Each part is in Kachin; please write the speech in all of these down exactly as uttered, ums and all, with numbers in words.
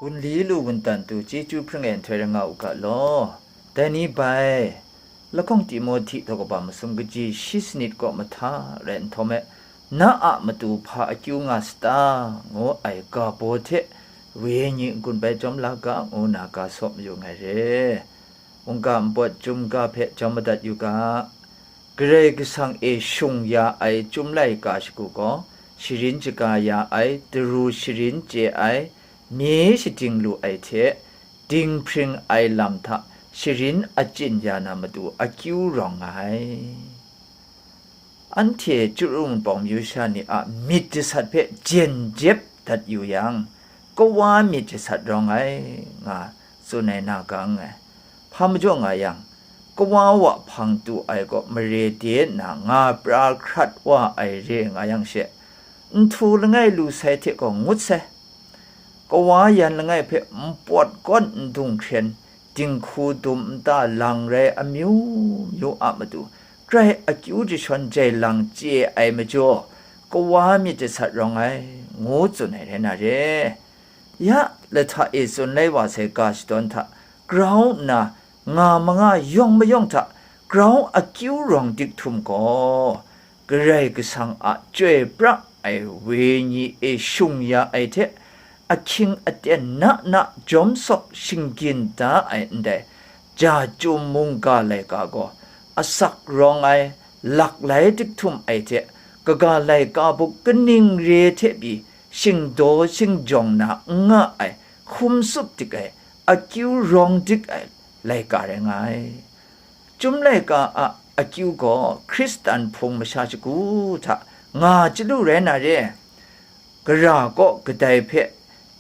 Gun li lu wundan tu chyeju hpring e nhtoi rai nga u ga law. Dai ni bai, lahkawng Timohti htaw kaba masum kaji shi sanit kaw mahta rai nhtawm e, na a matu hpa akyu nga sata, ngu ai ga baw hte wenyi n-gun bai jawm la ga, ngu na ga saw mayu ngai re. Mungga npawt chyum ga hpe jawm madat yu ga. Karai Kasang e shung ya ai Chyum laika shagu gaw, sharin shaga ya ai, daru sharin chye ai, mye shading lu ai hte, dinghpring ai lam hta sharin achyin ya na matu akyu rawng nga ai. Anhte Chyaru Wunpawng myu sha ni a myit jasat hpe jen jep dat yu yang, kawa myit jasat rawng ai, nga tsun ai na gang ai. Hpa majaw nga yang, kawa wa hpang tu ai gaw mare de nna nga pra hkrat wa ai re nga yang she, nhtu langai lu sai hte gaw ngut sai. Kawa yan langai hpe npawt kawn ndung hkren, dinghku dum nta lang rai amyu myu a matu, grai akyu jashawn jai lang chye ai majaw, kawa myit jasat rawng ai, ngu tsun ai rai na re. Ya lahta e tsun lai wa sai ga shadawn hta grau nna nga manga yawng mayawng hta grau akyu rawng dik htum gaw, Karai Kasang a Chyoi pra ai Wenyi e shung ya ai hte, ahkying aten na na jawm sawk shinggyin da ai ndai, ja chyum mungga laika gaw asak rawng ai, laklai dik htum ai hte, kaga laika buk kaning re hte pyi shingdaw shingjawng na n nga ai, hkum tsup dik ai, akyu rawng dik ai laika rai nga ai. Chyum laika a akyu gaw Hkristan hpung masha shagu hta nga chyalu rai na re. Gara kaw kadai hpe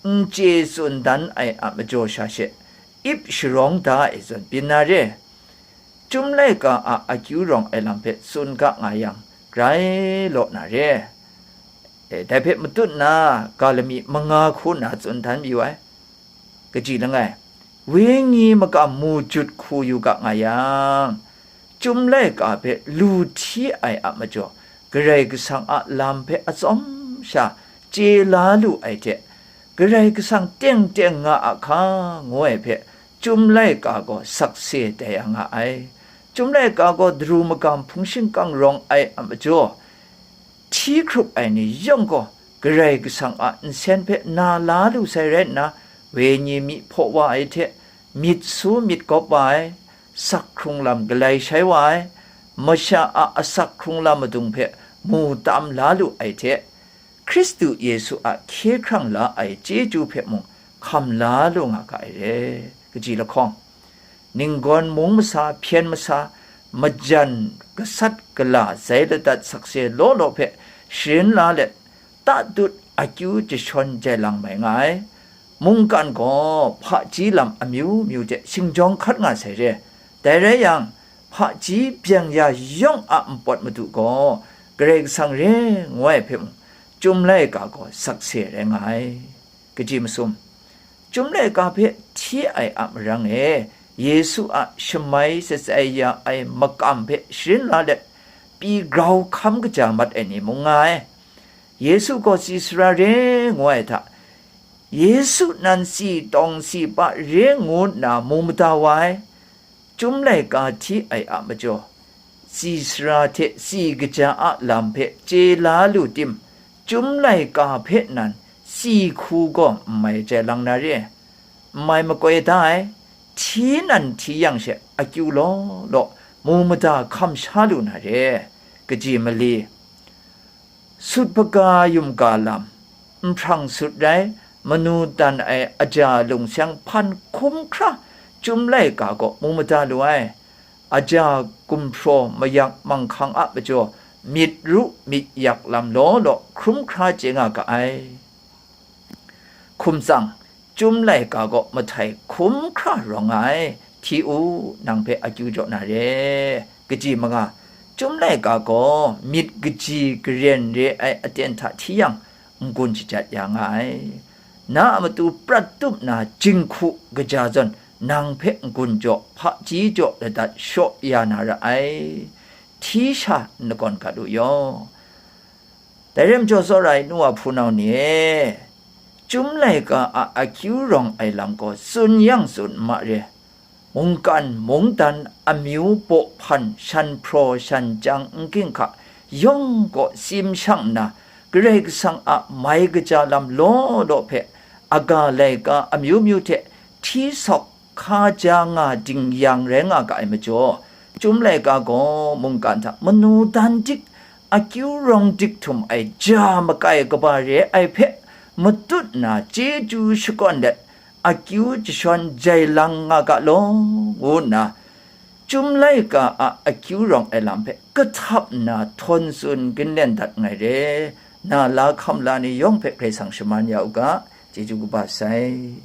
n chye tsun dan ai a majaw sha she, ip sharawng da ai zawn byin na re. Chyum laika a akyu rawng ai lam hpe tsun ga nga yang, grai law na re. E, dai hpe matut nna, ga lami manga hku nna tsun dan mayu ai. Kaji langai, wenyi makam mu jut hku yu ga nga yang, Chyum laika hpe lu hti ai a majaw, Karai Kasang a lam hpe atsawm sha chye la lu ai hte, Karai Kasang teng teng nga a hka, ngu ai hpe, Chyum laika gaw sakse tai ya nga ai. Chyum laika gaw daru magam hpung shingkang rawng ai a majaw, hti hkrup ai ni yawng gaw Karai Kasang a nsen hpe na la lu sai rai nna, wenyi mi hpaw wa ai hte, myit su myit gawp wa ai, sak hkrung lam galai shai wa ai, masha a asak hkrung lam madung hpe mu tam la lu ai hte, Hkristu Yesu a hkye hkrang la ai chyeju hpe mung hkam la lu nga ga ai re. Kaji lahkawng, ninggawn mung masa, hpyen masa, majan gasat gala zai ladat sakse law law hpe sharin la let, tatut akyu jashawn jai lang mai nga ai. Mungkan gaw hpaji lam amyu myu hte shingjawng hkat nga sai re. Dai rai yang, hpaji byeng ya yawng a npawt madu gaw Karai Kasang re ngu ai hpe mung, Chyum laika gaw sakse rai nga ai. Kaji masum, Chyum laika hpe hti ai a marang e, Yesu a shamai shatsai ya ai makam hpe sharin la let, pyi grau hkam kaja mat ai ni mung nga ai. Yesu gaw tsi sara re ngu ai hta, Yesu nan tsi tawng tsi pa re ngu nna mu mada wa ai. Chyum laika hti ai a majaw, tsi sara hte tsi kaja a lam hpe chye la lu tim, Chyum laika hpe nan tsi hku gaw n mai jai lang na re. N mai makoi da ai, hti nan hti yang she akyu law law mu mada hkam sha lu na re. Kaji mali, sut hpaga yum ga lam, nhprang sut rai, manu dan ai aja lungseng hpan hkum hkra Chyum laika gaw mu mada lu ai. Aja gumhpraw mayak manghkang a majaw, myit ru myit yak lam law law hkrum hkra chye nga ga ai. Hkum tsang, Chyum laika gaw mahtai hkum hkra rawng nga ai, hti u, nang hpe akyu jaw na re. Kaji manga, Chyum laika gaw myit kaji garen re ai aten hta hti yang, n-gun shajat ya nga ai. Na a matu prat tup na jinghku kaja zawn, nang hpe n-gun jaw, hpaji jaw ladat shaw ya na ra ai. Hti sha n lagawn gat u yaw. Dai rai majaw, tsawra ai nu wa hpunau ni e, Chyum laika a akyu rawng ai lam gaw tsun yang tsun ma re. Mungkan, mungdan, amyu, baw hpan, shan hpraw, shan chyang, n ging hka, yawng gaw tsim shang nna, Karai Kasang a mai kaja lam law law hpe, aga laika amyu myu hte hti sawk hka ja nga ding yang rai nga ga ai majaw, Chyum laika gaw mungkan hta manu dan dik, akyu rawng dik htum ai ja makai kaba re ai hpe matut nna chyeju shakawn let, akyu jashawn jai lang nga ga law, ngu nna, Chyum laika a akyu rawng ai lam hpe kahtap nna htawn tsun ginlen dat nngai re. Na la hkam la ni yawng hpe Karai Kasang shaman ya u ga, chyeju kaba sai.